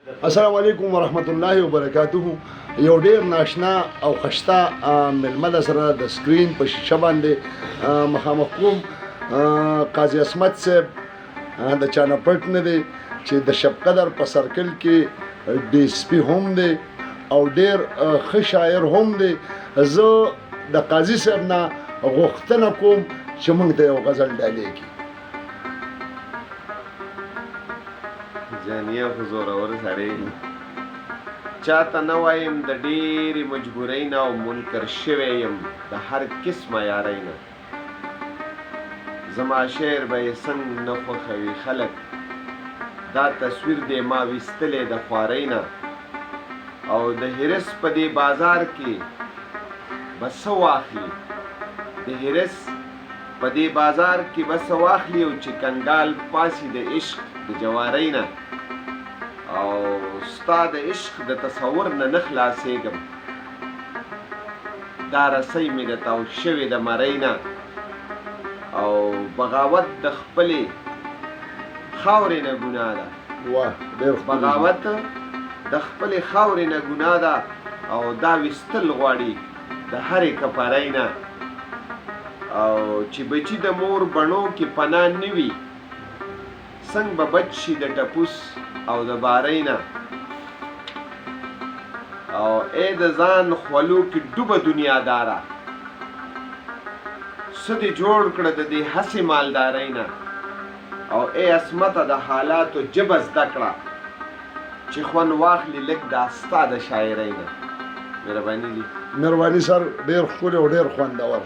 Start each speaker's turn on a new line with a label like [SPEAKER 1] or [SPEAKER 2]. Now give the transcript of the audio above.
[SPEAKER 1] السلام علیکم ورحمت الله وبرکاته. یو ډیر ناشنا او خشتا ملمه د سره د سکرین په شیشه باندې مخامخ کوم، قاضي عصمت صاحب، د چانه پټ نه دی چې د شبقدر په سرکل کې ډي اس پي هم دی او ډیر ښه شاعر هم دی. زه د قاضي صاحب نه غوښتنه کوم چې موږ ته یو غزل ډالۍ کړي.
[SPEAKER 2] جانیه خو زورور سړی، چاته نه وایم د ډېرې مجبورۍ نه، او منکر شوی یم د هر قسمه یارۍ نه. زما شعر به یې څنګ نه خوښوي خلک، دا تصویر دی ما ویستلی د خوارۍ نه. او د حرص په دې بازار کې به څه واخلي، د حرص په دې بازار کې به څه واخلي، او چې کنګال پاسي د عشق د جوارۍ نه. او ستا د عشق د تصور نه نه خلاصېږم، دا رسۍ مې د تاو شوې د مرۍ نه. او بغاوت د خپلې خاورې نه ګناه ده.
[SPEAKER 1] واه، ډېر ښکلی.
[SPEAKER 2] بغاوت د خپلې خاورې نه ګناه ده، او دا ویستل غواړي د هرې کپرۍ نه. او چې بچي د مور بڼو کې پناه نه وي، څنګه به بچ شي د ټپوس او د بارۍ نه؟ او ای د ځان خولو کې ډوبه دنیاداره، څه دې جوړ کړه د دې هسې مالدارۍ نه؟ او ای عصمته د حالاتو ژبه زده کړه، چې خوند واخلي لږ دا ستا د شاعرۍ نه. مهرباني جي.
[SPEAKER 1] مهرباني سر، ډیر ښکلی او ډیر خوندور.